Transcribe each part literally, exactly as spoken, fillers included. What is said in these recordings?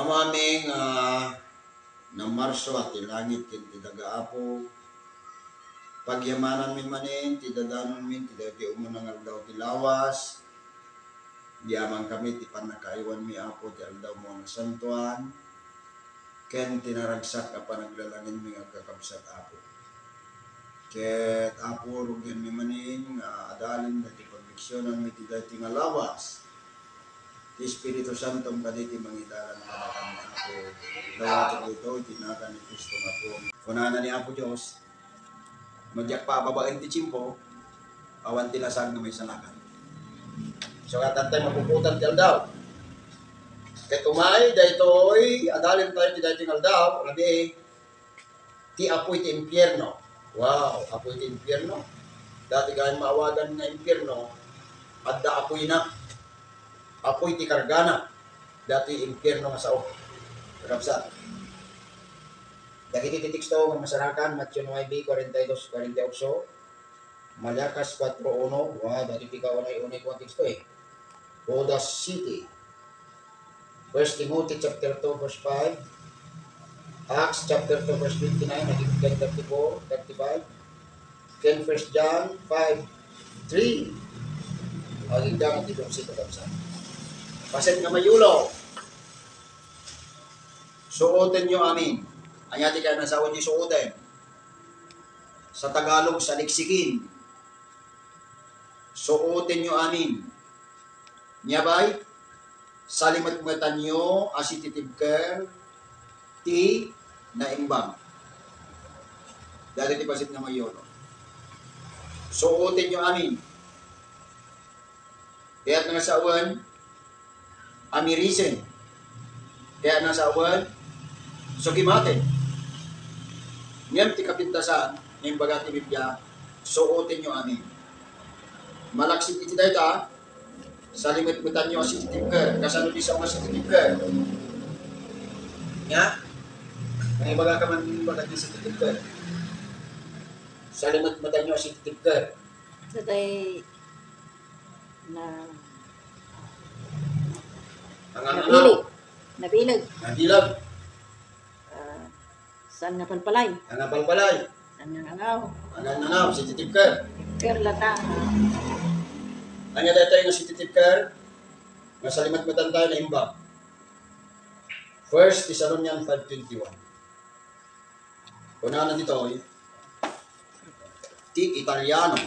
Amanmi nga namarso a ti langit ken ti daga, Apo, pagyamananmi manen ti dadanonmi ti daytoy umuna nga aldaw ti lawas. Yaman kami ti pannakaaywanmi, Apo, ti aldawmo a nasantoan, ken ti naragsak a panaglalangenmi nga agkakabsat, Apo. Ket, Apo, rugianmi manen nga adalen dagiti pagdiksionanmi ti daytoy nga lawas. Ti Espiritu Santom kadi ti mangidalan kadakami, Apo. Dawatek ditoy ti nagan ni Cristo nga Apo. Kunana ni Apo Dios, "No diak paababaen ti tiempo, awan ti lasag nga maisalakan." So, nga tatay mapuputan ti aldaw. Ket umay, daytoy, adalen tayo ti daytoy nga aldaw, rabii, ti apuy ti impierno. Wow, apuy ti impierno. Dati gayam maawagan nga impierno, adda apuyna. Apuy ti kargana. Dati impierno nga sao. Kakabsat. Dagiti ti teksto nga masarakan, Mateo nuebe, kuarenta y dos, kuarenta y ocho, Maleacas kuatro uno, wow, dagiti kaunay-unay ko nga teksto eh. Judas siete. First Timothy chapter two, verse five. Acts chapter two, verse twenty-nine, agingga thirty-four, thirty-five. Ken First John five, three. Agingga nga ti dose, kakabsat. Paset nga mayulo. Suotenyo amin. Ania ti kayatna a sawen ti suoten? Sa Tagalog, saliksikin. Suotenyo amin. Nia bay, salimetmetanyo a sititibker ti naimbag. Daytoy ti paset nga mayulo. Suotenyo amin. Kayatna a sawen, amirisen. Kayatna a sawen, sukimaten. Ngem ti kapintasan, nga imbaga ti Biblia, suotenyo amin. Malaksid iti dayta, salimetmetanyo a sititibker. Kasano ti sao nga sititibker? Nia? Nangibagaka man, imbagak ti sititibker. Salimetmetanyo a sititibker. Satay na Ang, ang, nabileg. Nabileg. Nabileg. Ah, saan nga palpalay? Ang palpalay. Ang angaw. Ang angaw, sititibker. Ker lata. Ania daytoy nga sititibker? Nga salimetmetan tayo, naimbag. First Thessalonians five twenty-one. Kunana ditoy, ti Italiano.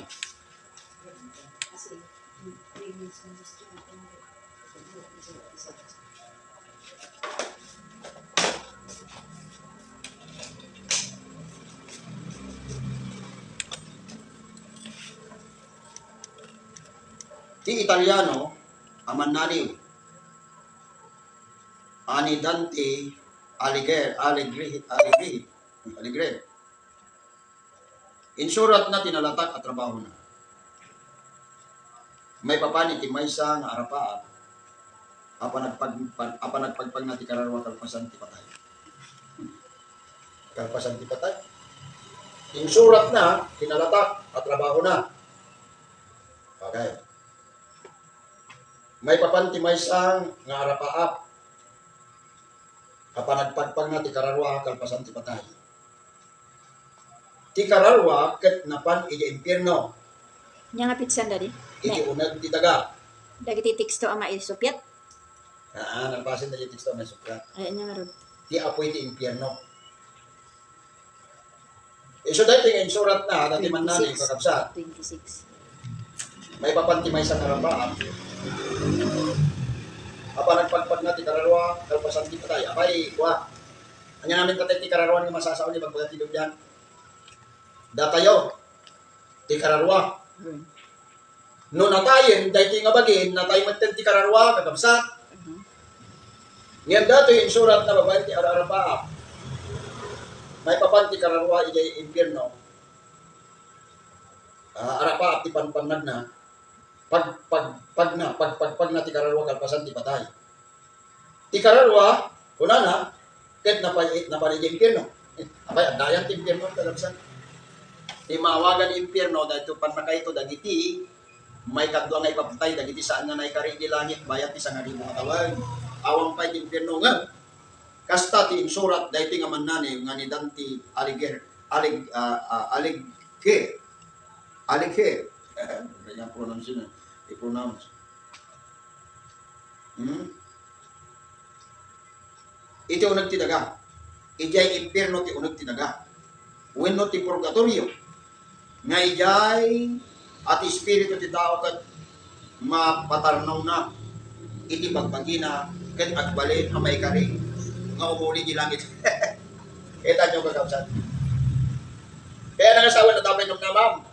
Ti Italiano a mannaliw, a ni Dante Alighieri, Alighieri, Alighieri. Insuratna ti nalatak a trabahona. Maipapan iti maysa nga arapaap a panagpag-, a panagpagpagna ti kararua kalpasan ti patay. Kalpasan ti patay. Insuratna ti nalatak a trabahona. Okay. Maipapan ti maysa nga arapaap a panagpagpagna ti kararua kalpasan ti patay. Ti kararua ket napan idiay impierno. Nia nga petsan, Daddy? Iti uneg ti daga. Dagiti teksto a maisuppiat? Aa, nalpasen dagiti teksto a maisuppiat. Ay, ania ngarud? Ti apuy ti impierno. Isu daytoy nga insuratna, dati mannani, kakabsat. Twenty-six. Maipapan ti maysa nga arapaap a panagpagpagna ti kararua kalpasan ti patay. Apay, kua. Ania ngamin tatay ti kararua nga masasao ni bagbaga ti Biblia? Datayo, ti kararua. Hmm. No natayen, daytoy nga bagin, natay metten ti kararua, kakabsat. Mhm. Ngem daytoy insuratna babaen ti arapaap. Maipapan ti kararua idiay impierno. Ah, arapaap ti panpannagna. Pag, pag, pagna, pag, pagpagna ti kararua kalpasan ti patay. Ti kararua, kunana, ket napay-, napan idiay impierno. Apay, adda ayan ti impierno, kakabsat? Ti maawagan impierno, daytoy pannakayto dagiti maikadua nga ipapatay, dagiti saan nga naikari iti langit, bayat ti sangaribu nga tawen. Awan pay ti impierno, ngem Kasta ti insurat daytoy nga mannani nga ni Dante Alighier, Alig-, ah, ah, Alighier. Alighier. Kanya pronounce yun, eh. I-pronounce. Hmm? Iti uneg ti daga. Idiay impierno ti uneg ti daga. Wenno ti purgatorio. Nga idiay a ti espiritu ti tao ket mapatarnawna iti bagbagina ket agbalin a maikari nga umuli di langit. Kita nyo, kakabsat. Kaya nangasawa na tapay nung namam.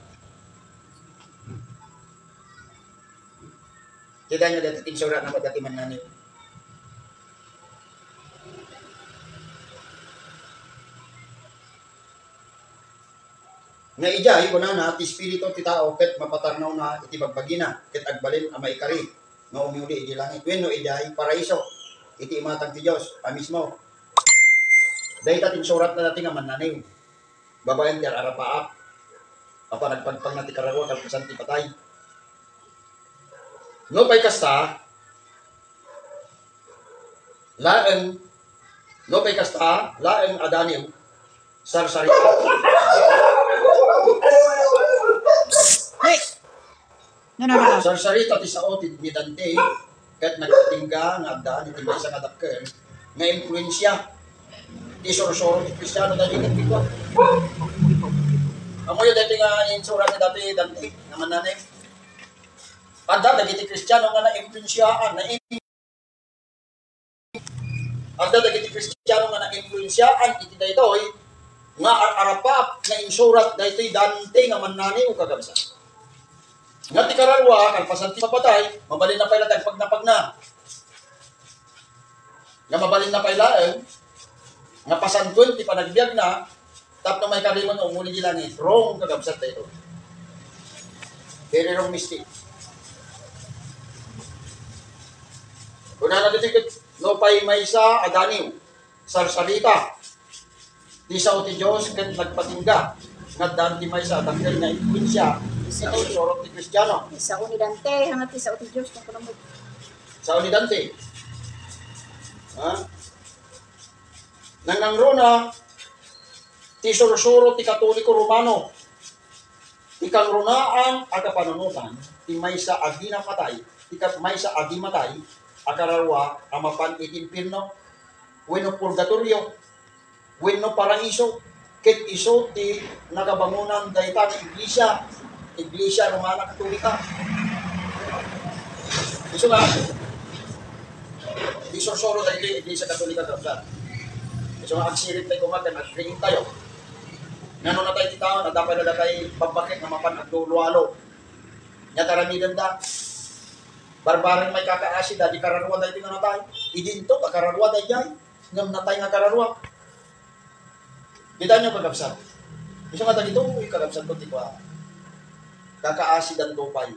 Kita nyo dati, insurat na madati man nani. Nga idiay, kunana, ti espiritu ti tao ket mapatarnawna iti bagbagina, ket agbalin a maikari nga umiuli iti langit, wenno idiay paraiso, iti imatang ti Dios a mismo. Dayta ti insurat na dati nga mannaniw, babaen ti ar-arapaap, a panagpagpangna ti kararua kalpasan ti patay. No pay kasta, laeng, no pay kasta, laeng a daniw, sarsarita. Hey! No, no, no, no. Sarsarita ti sao ti, ni Dante, ket nagpatingga nga addaan iti maysa nga dakkel nga impluensia ti sursuro ti Kristiano dagiti ket bigwa. Amoyo daytoy nga insurat ni Dante, Dante, nga mannani. Adda dagiti Kristiano nga naimpluensiaan, naim-, adda dagiti Kristiano nga naimpluensiaan iti daytoy nga ar-arapaap nga insurat daytoy Dante nga mannani o kakabsat. Nga ti kararua, kalpasan ti mapatay, mabalin na pay la ti agpagnapagna. Nga mabalin na pay laeng nga pasantoen ti panagbiagna tapno maikari man nga umuli di langit. Wrong, kakabsat, daytoy. Very wrong mistake. Kunana ditoy ket, no pay maysa a daniw, sarsarita ti sao ti Dios ket nagpatingga nga addaan ti maysa a dakkel nga impluensia iti sursuro ti Kristiano. Ti sao ni Dante, hanga ti sao ti Dios, kung kuno mo. Sao ni Dante. Ha? Nangnangruna ti sursuro ti Katoliko Romano. Ti kangrunaan a kapanunotan ti maysa a di napatay, ti ka-, maysa a di matay a kararua a mapan iti impierno wenno purgatorio wenno paraiso, ket isu ti nakabangonan dayta nga iglesia, Iglesia Romana Katolika. Isu nga, isursuro dagiti Iglesia Katolika, kabsat. Isu nga, agsirib tayo koma ken agriing tayo. Ngano natay ti tao, adda pay datay babbakit nga mapan aglulualo. Nya taramidenda. Barbaren may kakaasi, dadi kararua daytoy nga natay. Idinto, kararua daydiay. Ngem natay nga kararua. Kita nyo, kakabsat. Isu nga dagitoy, kakabsat ko, ti kua. Kakaasidanto pay.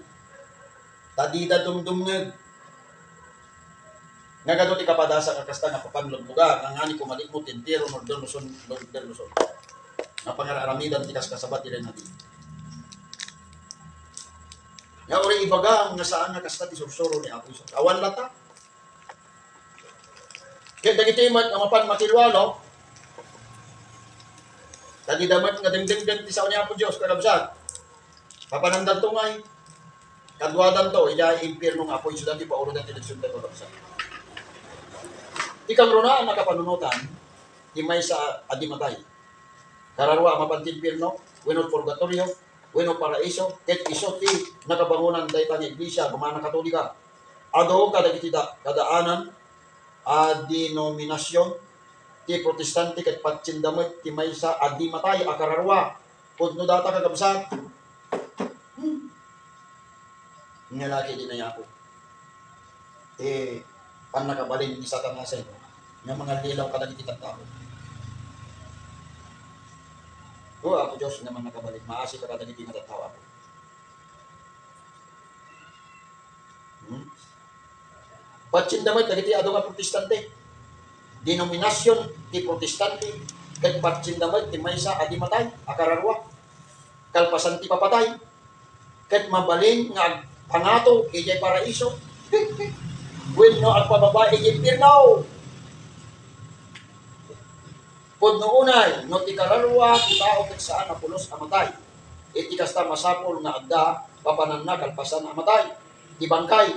Ta dida dumdumngeg. Nga kano ti kapadasan nga kasta nga papan luglugar, nga ngani kumalikmo ti entero Northern Luzon, Northern Luzon. Nga pangararamidan ti kaskasabat ti Reyna di. Nga uri ibaga nga saan nga kasta ti sursuro ni Apo Jesus. Awan lata. Ket dagiti met nga mapan makilualo, dagiti met nga dengdenggen ti sao ni Apo Dios, kakabsat. Papanandanto ngay, kaduadanto, idiay impierno nga apoy, isuda ti paulodan ti leksion tayo, kakabsat. Ti kangrunaan a kapanunotan, ti maysa a di matay. Kararua a mapan ti impierno, wenno purgatorio, wenno paraiso, ket isu ti nakabangonan dayta nga iglesia, Romana Katolika. Adu kadagiti da-, kadaanan a denominasion ti Protestante ket patienda met ti maysa a di matay a kararua. Pudno data, kakabsat. Hmm. Nga laki di na Yapo. Eh, pannakabalin ni Satanas, eh, nga mangallilaw kadagiti tattao. O, Apo Dios, nga mannakabalin, maasi ka kadagiti nga tattao, Apo. Hmm? Patienda met dagiti adu nga Protestante. Denominasion ti Protestante, ket patienda met ti maysa a di matay a kararua. Kalpasan ti papatay, ket mabalin nga agpangato idiay paraiso wenno agpababa idiay impierno. Pudno unay, no ti kararua ti tao ket saan a pulos a matay, iti kasta, masapul nga adda papananna kalpasan a matay ti bangkay.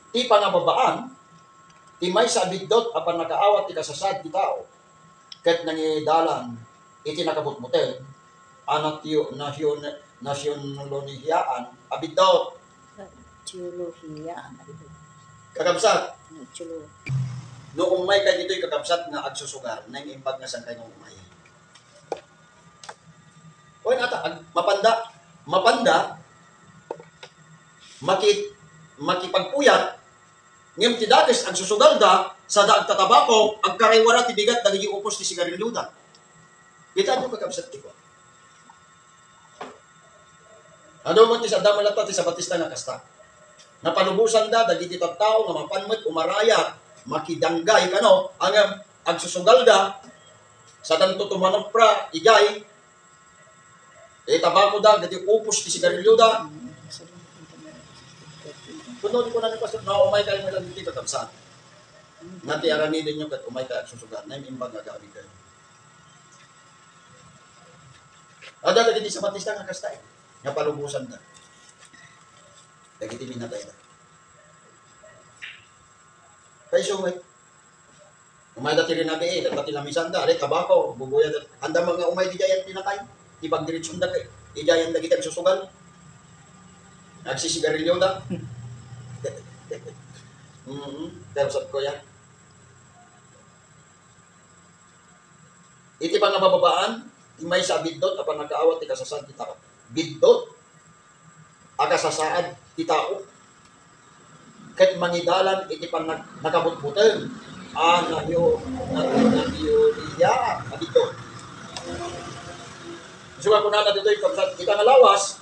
Ti pangababaan, ti maysa a biddut a pannakaawat ti kasasaad ti tao, ket nangidalan iti nakabutbuteng a natio-, nasion-, nasionolohiyaan a biddut. Teolohiya, ano ito? Kakabsat, Teolo- no ummayka ditoy, kakabsat, nga agsusugar, naimbag nga saan kayo nga umay. Wen, ata, ag-, mapanda, mapanda, maki-, makipagpuyat, ngem ti dakes agsusugalda, sada agtatabako, agkaraywara ti bigat dagiti upos ti sigarilioda. Kitaenyo, kakabsat, ti kua. Adu met ti sadda met latta ti Sabatista nga kasta. Napalubosanda dagiti tattao nga mapan met umarayat, makidanggay kano, ngem agsusugalda, sadanto tumanupra idiay, itabakoda dagiti upos ti sigarilioda. Kuno, di ko na ni Pastor, no, umay kayo nga lang ditoy, kakabsat. Nga ti aramidenyo ket umay kayo agsusugal, naimbag nga agamit kayo. Adda dagiti Sabatista nga kasta, eh, nga palubosanda dagiti minatayda. Kayso met, umayda ti rinabii, latta ti lamisanda, ari, tabako, bubuyat, anda man nga umay ti diayen pinatay, ti pagdiretsonda kay, ti diayen dagiti agsusugal, agsisigarilioda. Mm-hmm. Kaya usap ko yan. Iti pangababaan, ti maysa a biddut a pannakaawat ti kasasaad ti tao. Biddut a kasasaad ti tao. Ket mangidalan iti pannag-, nakabutbuteng a nahiyo-, na-, nahiyo-, iya a biddut. Isu nga kunana ditoy, kabsat, ita nga lawas,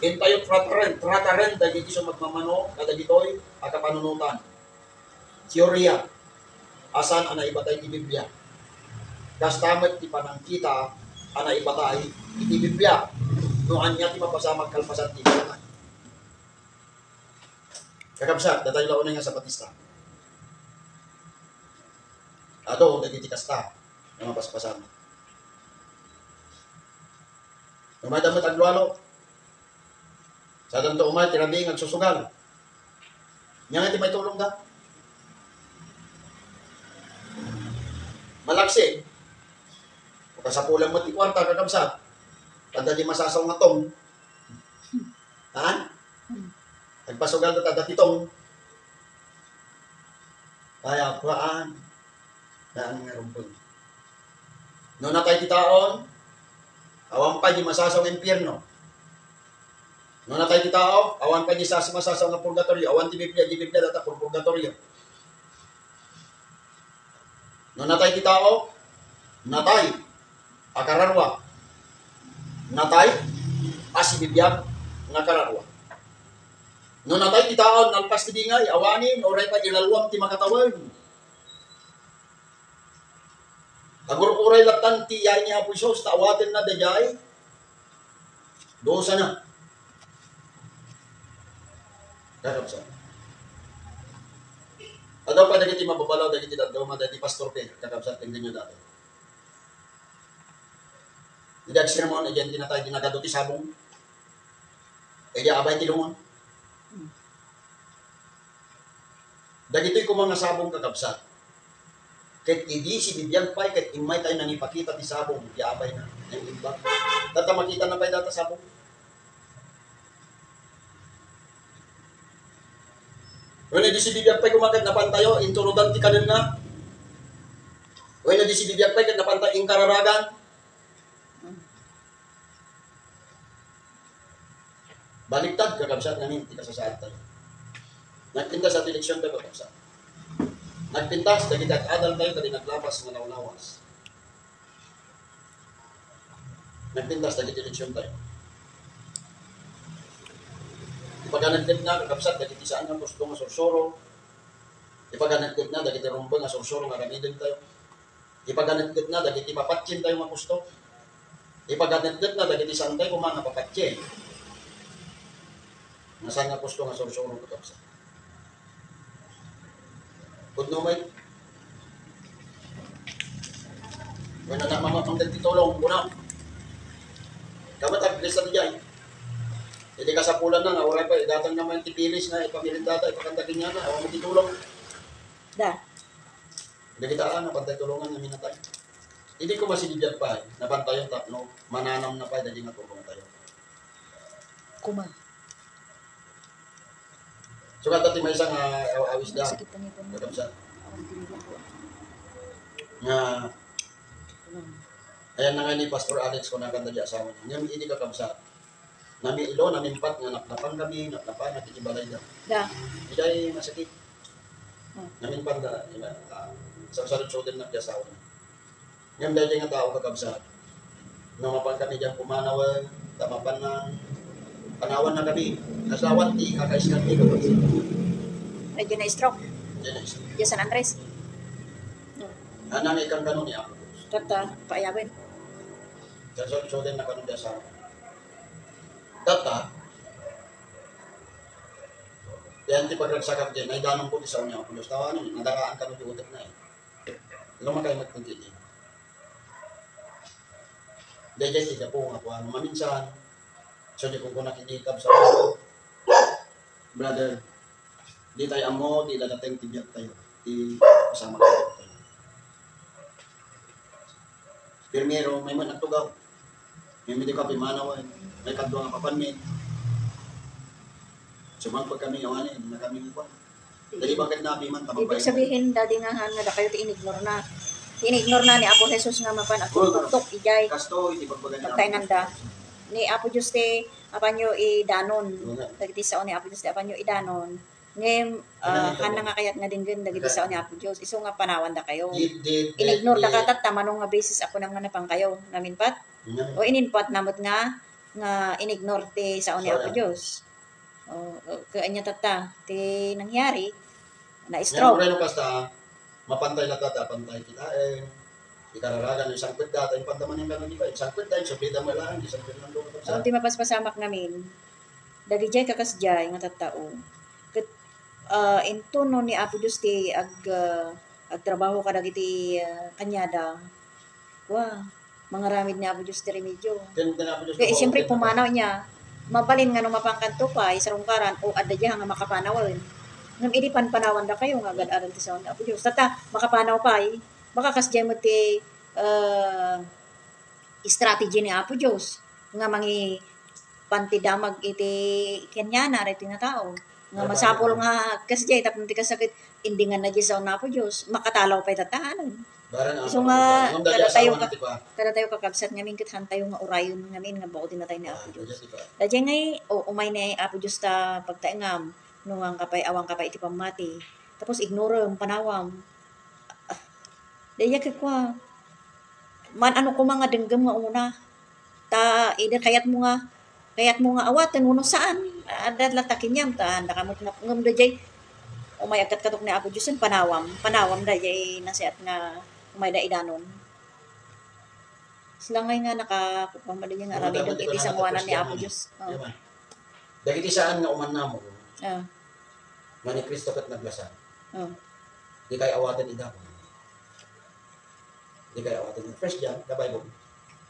intayo trataren, trataren dagiti sumagmamano kadagitoy a kapanunotan. Teoria a saan a naibatay ti Biblia. Kasta met ti panangkita a naibatay iti Biblia no ania ti mapasamak kalpasan ti Biblia. Kakabsat, datayo la unay nga Sabatista. Adu dagiti kasta nga mapaspasamak. Umayda met aglualo. Sadanto umay ti rabii nga agsusugal. Ania nga ti maitulongda? Malaksid, kasapulan met ti kuarta, kakabsat. Adda di masasaw nga tong. Ha? Agpasugal ta adda ti tong. Kaya, kuan. Daan nga rumbeng. No natay ti taon, awan pay di masasaw nga impierno. No natay ti tao, awan pay di sas-, masasaw nga purgatorio. Awan ti Biblia, di Biblia data pur-, purgatorio. No natay ti tao, natay a kararua. Natay a sibibiag nga kararua. No natay ti tao, nalpas ti bingay, awanen, uray pay ilalwam ti makatawen. Agur-uray lattan ti yaay ni Apo Jesus, ta awatenna daydiay dusana. Kakabsat. Adda pay dagiti mababalaw dagiti dadduma, dagiti pastor ken kakabsat, ken daydiay dati. Idi agsermon, idi ti natay, di nagadu ti sabong. Idi abay ti lungon. Dagitoy koma nga sabong, kakabsat. Ket idi sibibiag pay, ket immay tayo nangipakita ti sabong, ti abayna, naimbag. Data makitana pay data sabong. Wenno idi sibibiag pay koma ket napan tayo inturodan ti kanenna. Wenno idi sibibiag pay ket napan tayo inkararagan. Baliktad, kakabsat, ngamin ti kasasaad tayo. Nagpintas ti eleksyon tayo, kakabsat. Nagpintas dagiti ad-adal tayo, dagiti naglapas nga lawlawas. Nagpintas dagiti eleksyon tayo. Ipaganadgetna, kakabsat, dagiti saan nga gusto nga sursuro. Ipaganadgetna dagiti rumbeng nga sursuro nga aramiden tayo. Ipaganetgetna dagiti papatien tayo nga gusto. Ipaganetgetna dagiti saan tayo koma nga papatien. Nga saan nga gusto nga sursuro, kakabsat. Pudno met. Kuna na, mama, pang dagiti tulong, kuna. Kamat, agpresta ti jay. Idi kasapulan na, nga uray pay, idatang naman ti pilis nga, ipamirinda ta, ipakanta kenkuana, awan ti tulong. Da. Dagita, ah, napantay tulongan nga minatay. Idi koma sidi biag pay, napantayon tapno, mananam na pay, dagiti nga tulong tayo. Kuma. So, kanta ti maysa nga aw-, awis da. Sakit pa niya po. Kakabsat. Awan tinigil ko. Nga, Kuma. Ayan na nga ni Pastor Alex, kung nakanta di asawa niya. Ngem idi kakabsat. Nami-, ilo, namimpat nga napnapan kami, napnapan, iti balay da. Da. Iday masakit. Hmm. Namimpat da, ina, ah, sa-, sarudsoden na ti asawa niya. Ngem daytoy nga tao, kakabsat, no mapan kami diay pumanawen, ta mapan na, panawan na kami. Kasla awan ti kakaiskan ti kakabsat. Medyo na-stroke. Diay na-stroke. Diay San Andres. Hmm. Anang ikan kano ni Apo Dios. Tatta, paayawen. Sa-, sa-, sarudsoden na kano diay sa-, tatta, yan ti pagragsakak diay, naidanon ko ti sao ni Apo Dios. Tawa ni, nadakaan kano ti utek na eh. Lumakay met kunti di. Daydiay ti gapu nga kuan, maminsan, so, di kunkunak iti kabsat, "Brother, di tayo ammo ti idadateng ti biag tayo, ti pasamak tayo." Primero, may man nagtugaw. May midi ka pimanaw, eh. May kadua nga papanmin. Sumangpet kami, awan, eh, na kami nga kuan. Dali ba ket nabiman, tabang. Ibig sabihin, dadi nga han, nga dakayo ti inignore na. Inignore na ni Apo Jesus nga mapan agtuktok idiay. Kastoy, iti pagbaga ni Apo. Pagtaenanda. Ni Apo Dios ti, apanyo idanon. Oo nga. Dagiti sao ni Apo Dios ti apanyo idanon. Ngem, ah, han na nga kayat nga denggen dagiti sao ni Apo Dios. Isu nga panawan dakayo. Di, di, di, inignore daka tatta, mano nga beses a kunam nga napan kayo. Naminpat? Nga. O ininpat na met nga, nga inignore ti sao ni Apo Dios. O, o, ket ania tatta, ti nangyari, na-stroke. Nga, kasta, mapantay na tatta, pantay kitaen. Ikararagan, isangpet da, ta impanta manen kano di ba? Isangpet da, isangpet da, malahan, isangpet da, isangpet da. O, ti mapaspasamak ngamin, dagidiay kakasdiay nga tattao. Ket, ah, inton no ni Apo Dios ti ag-, ah, agtrabaho kadagiti, ah, kaniada, wa, mangaramid ni Apo Dios ti remedio. Ken, ken Apo Dios, kaya, siyempre, pumanaw niya. Mabalin nga no mapankanto pay, sarungkaran, o adda diay nga makapanawen. Ngem idi panpanawandakayo nga agad-adan ti sao ni Apo Dios. Tatta, makapanaw pay, baka kasdiay met ti, ah, strategy ni Apo Dios nga mangi-, pantidamag iti kaniana, daytoy nga tao. Nga masapul nga kasdiay tapno ti kasakit, indinganna diay sao ni Apo Dios, makatalaw pay tatta, ano? Isu nga, kadatayo ka-, kadatayo kakabsat ngamin ket hantayo nga urayen ngamin nga bao ti natay ni Apo Dios. Daydiay nga, o, umay ni Apo Dios ta pagtaengam, no, awan ka pay, awan ka pay iti pammati. Tapos ignorem, panawam. Daydiay ket kua, man-ano koma nga denggem nga umuna. Ta idi kayatmo nga, kayatmo nga awaten wenno saan, adda latta ken niam, ta andaka met nga, ngem daydiay, umay agkatkatok ni Apo Dios, panawam, panawam daydiay nasiat nga umayda idanon. Sila ngay nga nakakukuan, madi nga aramiden iti sangoanan ni Apo Dios. O. Dagiti saan nga umannamon, nga ni Cristo ket naglasan. O. Dikay awaten ida. Dikay awaten. First John, the Bible.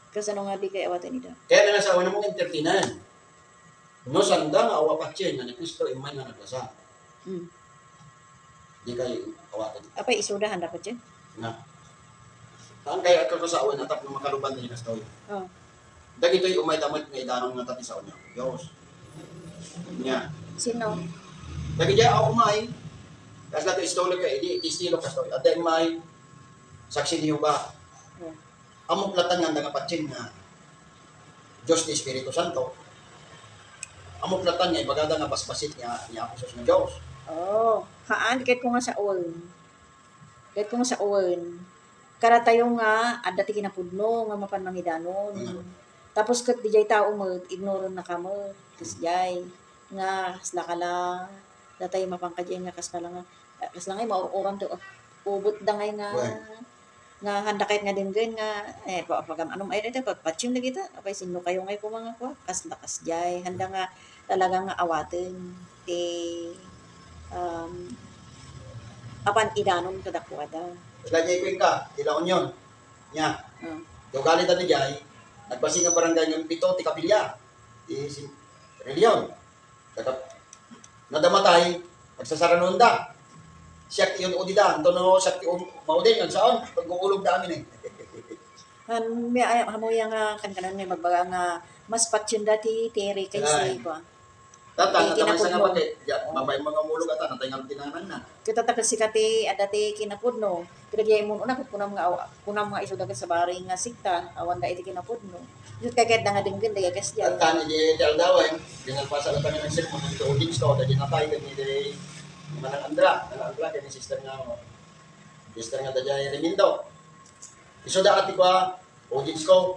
Kasano nga dikay awaten ida? Kaya nga sa una mong entertainan. No, sanda nga awa patien nga ni Cristo, immay nga naglasan. Hmm. Dikay awaten. Apay, isuda, handa patien? Nga. Saan kaya agkakasawen a tapno makaluban ti kastoy? O. Dagitoy umayda met nga idanon nga ti sao ni Apo Dios. Nia. Sino? Dagiti a umay, kasla ti istorik ka, idi, ti estilo kastoy. Adda immay, Saksi ni Jehovah. Hmm. Ammok latta nga anda nga patien nga Dios ti Espiritu Santo. Ammok latta nga ibagada nga basbasit nga ni Apo Jesus nga Dios. O, haan, ket ko nga sawen. Ket ko nga sawen. Kadatayo nga adda ti kinapudno nga mapan mangidanon. Hmm. Tapos ket didiay tao met, ignorennaka met. Kasdiay. Nga kasla kala, datayo mapan kadiay nga kasla nga, kasla nga maur-uram ti ubot da ngay nga, nga handa kayat nga denggen nga, eh, pa-, pagam-, anong ay dito, pagpatsim dagita, apay, sino kayo ngay koma nga kua, kasla kasdiay, handa nga talaga nga awaten ti, um, apan idanon kadakuada. Kasla diay kuenka, ti La Union. Nia. Ah. Ti ugali daydiay, nagbassit nga barangay nga pito ti kapilya. Ti si-, relihiyon. Daga-, nadamatay, agsasaranuenda. Siak ti un-udi da, anto no siak ti un-, maudi, agsaon, pag-uulog da amin eh. Han, may, ay, hamuya nga, kan kanan may magbaga nga, mas patyon da ti, ti Ricky. Ay. Kaysa ko. Tata, eh, natay kinapudno. Sa nga bakit? Ya, oh. Mabay mga mulog ata, natay nga tinangan na. Kita ta kasi kati, adda ti kinapudno. Kaya diay mo, una, kunam nga, kunam nga isu dagat sa bari nga sikta, awan da iti kinapudno. Isu kay ket da nga denggen, da kas diay. Tata, ni di, di aldawan, dinalpasa da kami ng sermon, ng audience ko, da dinatay, kami di, Manang Andra, Manang Andra, kami sister nga, sister nga da diay Remindo. Isu da ati kwa, audience ko.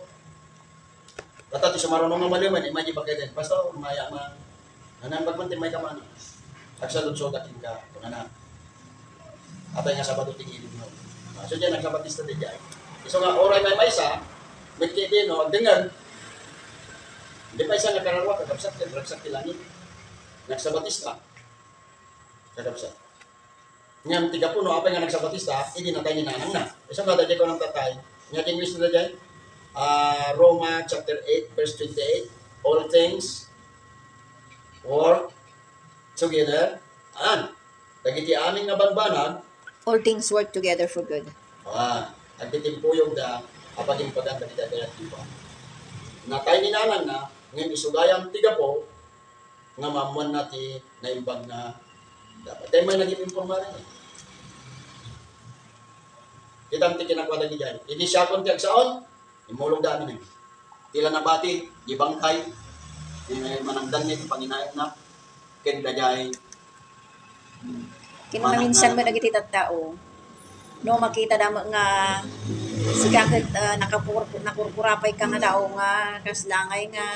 Tata ti sumaruno nga malemen, imagine pagkayden. Basta, maya man. Nanang bagman ti may kamano. Agsaludsod a kinka, kunana. Apay nga Sabado ti gilid mo. Ah, so, diyan, nagsabatista di diyan. Isu nga, oray may maysa, may kiti, no, agdengag. Hindi pa isa nga kararwa, kakabsat, kakabsat ti langit. Nagsabatista. Kakabsat. Ngem ti gapu no apay nga nagsabatista, idi natay ni nanangna. Isu nga daydiay kunam tatay, nga ti English na daydiay, ah, Roma chapter eight, verse twenty-eight, "All things work together." An, dagiti amin nga banbanag, all things work together for good. Ah, agtitimpuyog da, apagimbagan dagiti agayat ti Dios. Natay ni nanangna, ngem isu gayam ti gapu, nga maammoanna ti naimbag nga dapat. Daytoy may naging informari. Kita ti kinakuha dagiti diay. Idi siakon ti agsaon, immulog da amin. Ti la nabati, di bangkay, eh, manangdan ni panginayan na, ken daydiay. Ken maminsan met dagiti tattao, no, makita da met nga sika ket, ah, nakapur-, nakurkurapay ka nga tao nga kasla ngay nga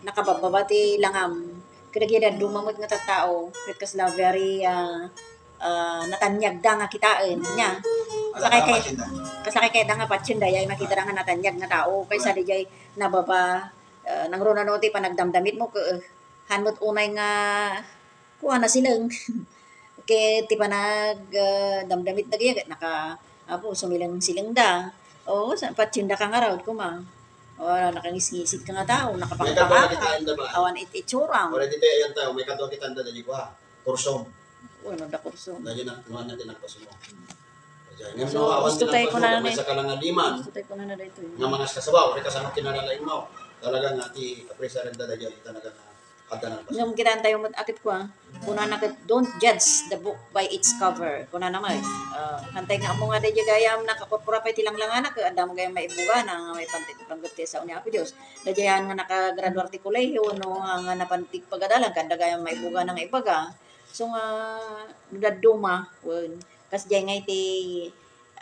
nakababbaba ti langam. Kadagiti dadduma met nga tattao, ket kasla very, ah, ah, nataniagda nga kitaen, nia. Kasla kay, kasla kay kayatda nga patien dayay makita da nga nataniag nga tao, kaysa daydiay nababa, ah, nangruna no ti panagdamdamit mo, ke-, han met unay nga kuana, sileng. Ket ti panag, ah, damdamit dagiti naka-, apo, sumileng-sileng da. O, sa-, patien da ka ngarud koma. O, nakangisngisit ka nga tao, nakapangpaka ka. Awan it-, itsuram. Wala ditoy ayan tayo, may kadwa kita anda dali kwa. Kursom. Uy, no, da kursom. Dali na, kuha na tinagpas mo. Diyan. Ngem no, awan tinagpas mo, may sakala nga liman. Gusto tayo ko na na dito. Nga mga kasabaw, ori kasano kinalalain mo. Talaga nga, ti, apresar da dali, talaga nga, Ngem kitaan tayo met, akit ko, ah. Kunana ket, "Don't judge the book by its cover." Kunana met, ah, hantay nga ammo nga daydiay gayam nakakurkura pay ti langlangana ket adda mo gayam maibugana nga maipan ti panggep ti sao ni Apo Dios. Daydiay nga nakagraduar ti kolehiyo, no, nga napan ti pagadalan, ket adda gayam maibugana nga ibaga. So nga, no dadduma, wen, kasdiay nga iti,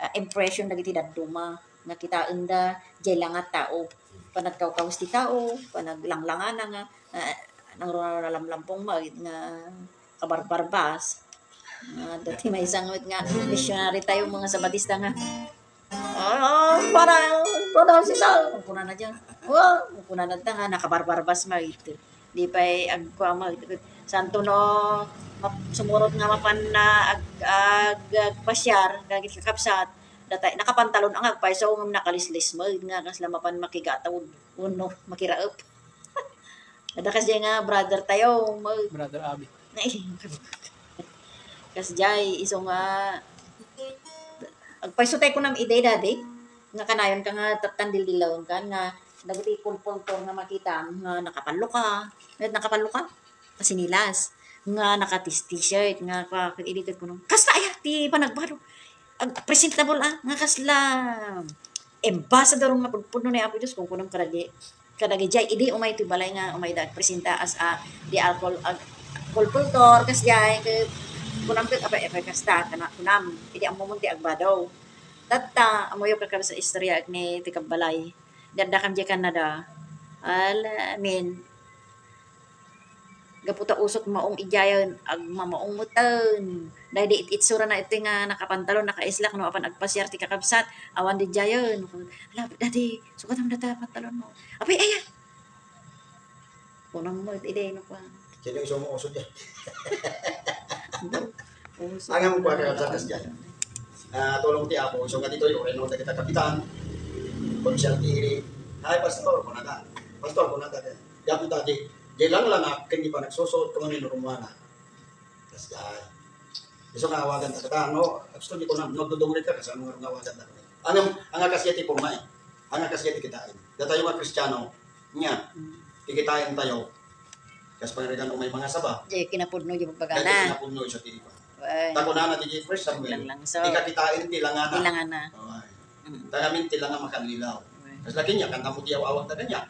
ah, impression dagiti dadduma nga kitaenda, diay la nga tao. Panagkawkawes ti tao, panaglanglangana nga, ah, nangruna-runa lamlampong met nga kabarbarbas. Ah, dati maysa nga met nga missionary tayo, mga Sabatista nga, "Ah, para, para si Sal," kunana diyan. "Wa," kunana ta nga nakabarbarbas met. Di pay agkua met. Santo no, map-, sumurot nga mapan na ag-, ag-, agpasiar, dagiti kakabsat, datay, nakapantalon nga agpayso, ngem nakalislis met nga kasla mapan makigataw. Wenno, makiraep. Adda kasdiay nga brother tayo, mag- Brother Abi. Ay. Kasdiay, isu nga, agpayso tayo kunam idi, dadi. Nga kanayon ka nga tattan dildillawon ka, nga dagiti kulpultor nga makita, nga nakapallo ka. Nga nakapallo ka? Kasinilas. Nga naka-t-shirt, nga pa, idi ket kunam, "Kasta aya ti panagbaro." Ag-, presentable, ah, nga kasla ambassador nga pudpudno ni Apo Dios, kunkunam kadagi, kadagi jay, idi umay ti balay nga umay da agpresenta as a, di alcohol, ag-, alcohol culture, kas jay, ket kunam ket, apay, apay, kasta, kana, kunam, idi ammomon ti agbado. Tatta, ammoyo kakabsat istorya agni ti kabbalay. Di adda kam jay Canada. Ala, amin. Gapu ta usot maong idiayen, agmamaong metten. Daydi it-, itsurana iti nga nakapantalon, nakaislak, no, apan agpasiar ti kakabsat, awan di idiayen. Ala, dadi, sukatam data pantalon mo. Apay, aya! Kunam mo, iti day, no, kuan. Sino isu mo usot yan? Usot. Ang among kuan, kakabsat, kas dyan. Ah, tulong ti Apo, isu nga ditoy, uray no, dagita kapitan. Kung siya tiri, "Ay, pastor," kunada. "Pastor," kunada. Gapu ta di, di langlangak, ken di panagsusuot, kung ano yung rumwana. Kasjay. Isu nga awagan ta kata, no? Gusto di ko na, no, dudumrit ka, kasi ano nga awagan ta kata. Ano, ang akasya ti porma eh. Ang akasya ti kitain. Datayo nga Kristiano, nga, kikitaen tayo. Kas pangarigan umay mga saba. Di kinapudno di Dati pagpagana. Kinapudno isu ti iba. Wen. Ta kunana ti first Samuel. Langlang so. Di ka kitain ti langana. Ti langana. Ay. Mm. Tangamin ti langa makanlilaw. Wen. Kas laki niya, kanta mo ti awawag na kanya.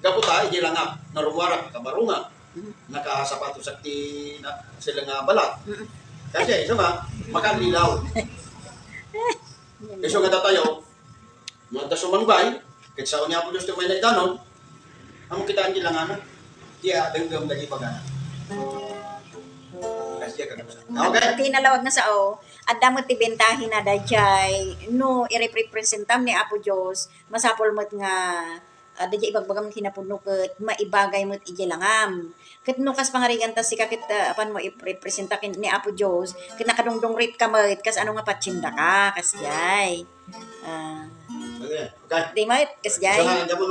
Gapu ta, idi langa, narumuarak, kabarunga. Mm. Nakasapatos ak ti na, sila nga balat. Mm. Kasi, isu nga, makanlilaw. Isu nga datayo, no, adda sumangbay, ket sao ni Apo Dios ti umayna idanon, ammo kitaan ti langana, ti adenggem dagiti pagana. Kasi ka gusto. Okay. Ti nalawag nga sao, adda met ti bentahen a daydiay, no, irepresentam ni Apo Dios, masapul met nga, ah, daydiay ibagbagam kinapudno ket maibagay met idiay langam. Ket no kas pangarigan ta sika ket, ah, apan mo irepresenta ken ni Apo Dios, ket nakadungdungrit ka met, kas ano nga patienda ka, kasdiay. Ah. Okay. Di met, kasdiay.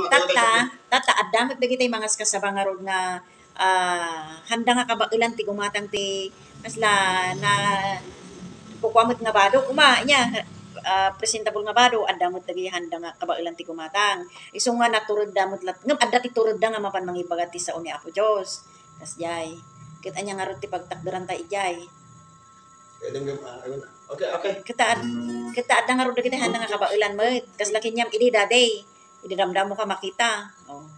Tatta, tatta, adda met dagiti mangaskasaba ngarud nga, ah, handa nga kabaelan ti gumatang ti kasla na kukua met nga bado. Kuma, nya, ah, presentable nga bado, adda met dagiti handa nga kabaelan ti gumatang. Isu nga naturedda met lat-, ngem adda ti turedda nga mapan mangibaga ti sao ni Apo Dios. Kasdiay. Ket ania ngarud ti pagtakderanta idiay? Pwede nga, ah, ayun. Okay, okay. Ket ta-, ket ta adda ngarud dagiti handa nga kabaelan met. Kasla kaniam idi dadi. Idi damdamo ka makita. Oh.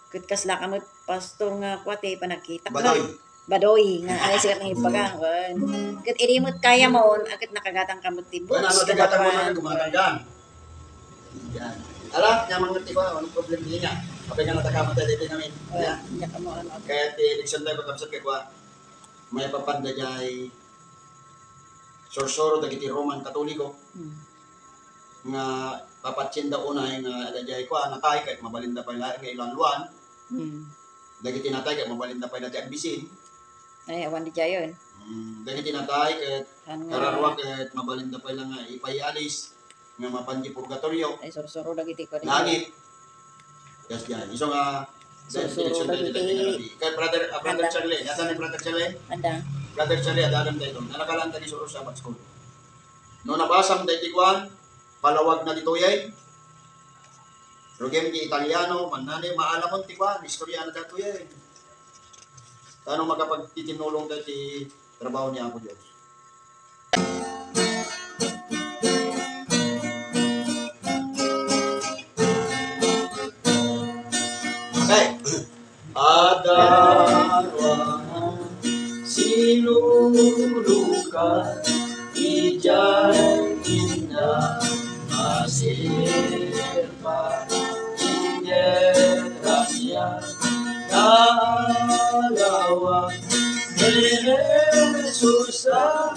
Ket kasla ka met pastor nga kua ti panagkita. Badoy. Badoy nga ay sikat nga ibaga. Wen. Ket idi met kayamon, a ket nakagatang ka met ti boots. Wen, ano, ti gatang mo na, gumatang ka. Yan. Ala, nya mangan ti kua, ano problem niya? Apay nga natakaman tayo dito namin. Wen, yan. Nya kamo, ano. Kaya ti eleksyon tayo, pagkabsat kay kua. Maipapan daydiay sursuro dagiti Roman Katoliko. Hmm. Nga papatienda unay nga daydiay kua, natay, ket mabalinda pay laeng nga iluanluan. Hmm. Dagiti natay ket mabalinda pay la ti agbisin. Ay, awan daydiayen. Hmm, dagiti natay ket kararua ket mabalinda pay la nga ipaialis nga mapan di purgatorio. Ay, sursuro dagiti kua. Langit. Yes, diay. Isu nga, sursuro dagiti. Kay brother, ah, brother Charlie, ania ni brother Charlie? Adda. Brother Charlie, adda alam tayo. Nalakalan tayo sa Sabbath School. No nabasam tayo ti kuan, palawag na ditoy ay. Rugem ti Italiano, mannani, maalamon ti kuan, istorya na datoy ay. Tano makapagtitinulong tayo ti trabaho ni Apo Dios. Okay. Adda ruangan sinulukan idiay inna a sirpa, inget rania naalawag ni Jesus a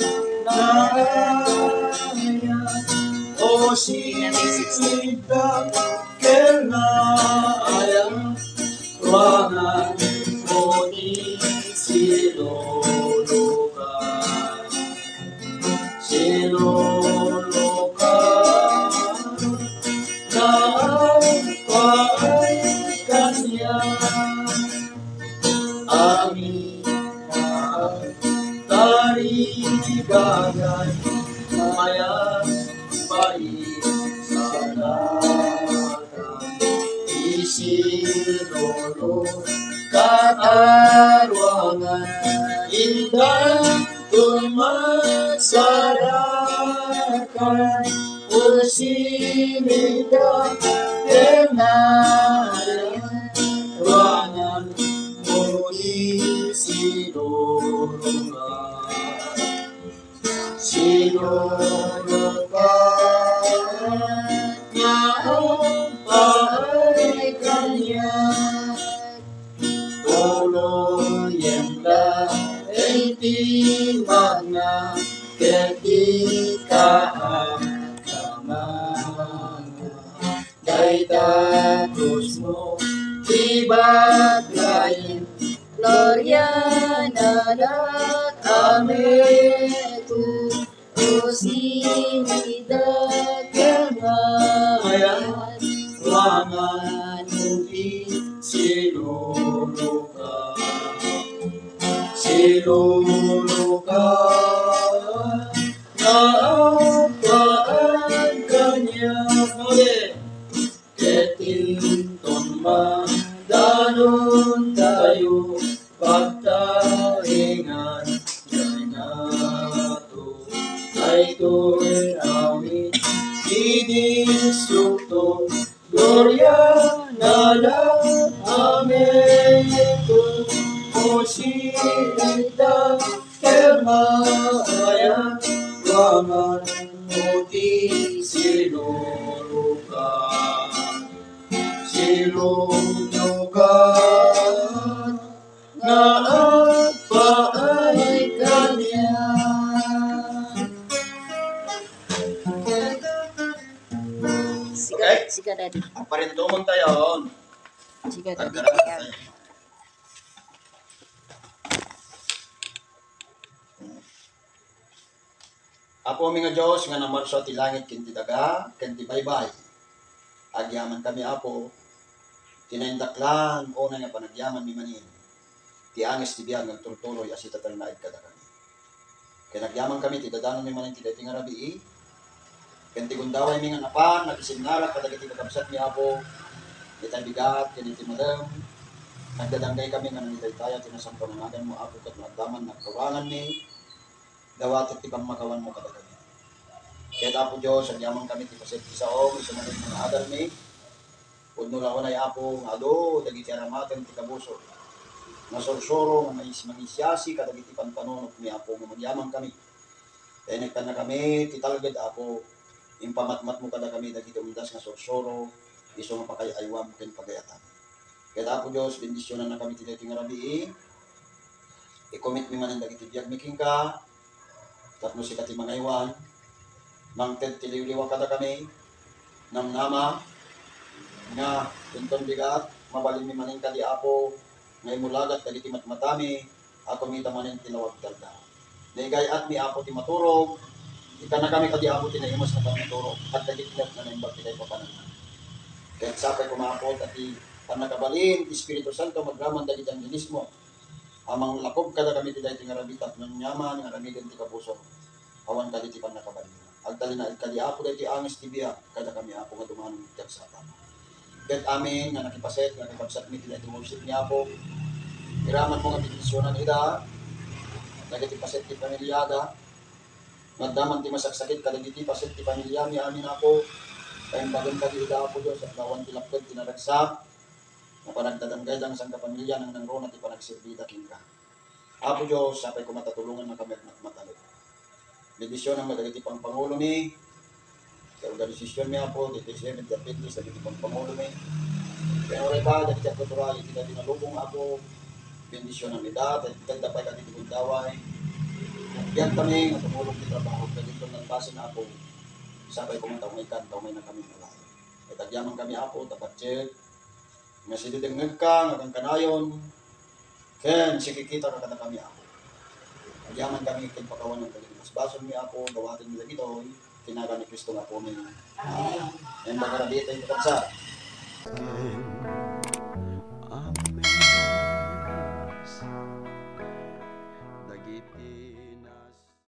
naayat. O sinita ken naayat, ruangan mo ti sinulukan. Sinulukan, nagpaay kaniak. Amin a tarigagay, mayat pay sana. Isinulukan a ruangan, indanton masarakan. O sinita ken naayat, ruangan mo ti sinulukan. Sinulukan nga agpaay kaniak. Tuloyem la iti magna ket di kaamtama. Dayta krusmo ti bagrayem, gloria na dak Ameto. O sinita ken naayat, Luka, naapaay kaniak, ket inton mandanontayo, pagtaengan dayta. Daytoy amin ti Dios, Gloria na lang. Amen. Kung sita, kemaya, waman, uti, silurukan. Silurukan. Naapaay kaniak. Siga, okay. Siga, Daddy. Ang parintumon tayo. Siga, Daddy. Ang ganda. Apo mi nga Dios, nga namarsa ti langit ken ti daga, ken ti baybay. Agyamankami, Apo, ti naindaklan, unay nga panagyamanmi manen, ti angis ti biag nga agturturoy a sitatalnaed kadakami. Ken agyamankami ti dadanonmi manen ti daytoy nga rabii, ken ti gundawaymi nga napan, nakisinnarak kadagiti kakabsatmi, Apo, itay bigat, ken iti madem, nagdadanggaykami nga nangitaytaya ti nasantoan a naganmo, Apo, ket naaddaman nagkawanganmi, dawatek ti pammakawanmo kadakami. Ket, Apo Dios, agyamankami ti paset ti saom, isu manen nga adalmi. Pudno la unay, Apo, nga adu dagiti aramaten ti kabusor nga sursuro nga mais-, mangisiasi kadagiti panpanunotmi, Apo, nga magyamankami. Ta inekkannakami ti talged, Apo, impamatmatmo kadakami dagiti umdas nga sursuro, isu nga pakay-aywam ken pagayatan. Ket, Apo Dios, bendisionannakami ti daytoy nga rabii. Ikomitmi manen dagiti biagmi kenka, tapno sika ti mangaywan, mangted ti liwliwa kadakami, namnama, nga inton bigat, mabalinmi manen kadi, Apo, nga imulagat dagiti matmatami, a kumita manen ti lawag ti aldaw. Naigay-atmi, Apo, ti maturog, ikkannakami kadi, Apo, ti naimus nga pannakaturog, ket dagiti nga naimbag ti kaipapananna. Ket sapay koma, Apo, ta ti pannakabalin ti Espiritu Santo agraman dagiti angelismo, a manglakob kadakami ti daytoy nga rabii tapno aniaman nga aramiden ti kabusor, awan kadi ti pannakabalin. Agtalinaed kadi, Apo, daytoy angis ti biag kadakami, Apo, nga dumano iti agsapa. Ket amin nga nakipaset nga kakabsatmi ti daytoy nga worship ni Apo, iramanmo nga bendisionan ida, dagiti paset ti pamiliada, maddaman ti masaksakit kadagiti paset ti pamiliami amin, Apo, kaimbagem kadi ida, Apo Dios, aggawan ti lapped ti naragsak, nga panagdadanggaydang sangkapamilya, nangnangruna ti panagserbida kenka. Apo Dios, sapay koma ta tulongannakami agmatmatalek. Bendisionanmi dagiti pangpangulomi, ti organisasionmi, Apo, ti Seventh-day Adventist, dagiti pangpangulomi. Ken uray pa, dagiti agtuturay iti daytoy nga lubong, Apo, bendisionanmi da, ta ited da pay kadagiti gundaway. Agbiagkami nga tumulong ti trabaho, dagiti nagbasin, Apo, sapay koma ta umaykan, ta umaynakami nga laeng. Ket agyamankami, Apo, ta patien nga sididengngegka nga kankanayon, ken sikikitaka kadakami, Apo. Agyamankami ken pakawanem dagiti basbasolmi, Apo, dawatenmi dagitoy, iti nagan ni Cristo nga Apomi. Amen. Ken pagkarabiten ti kabsat.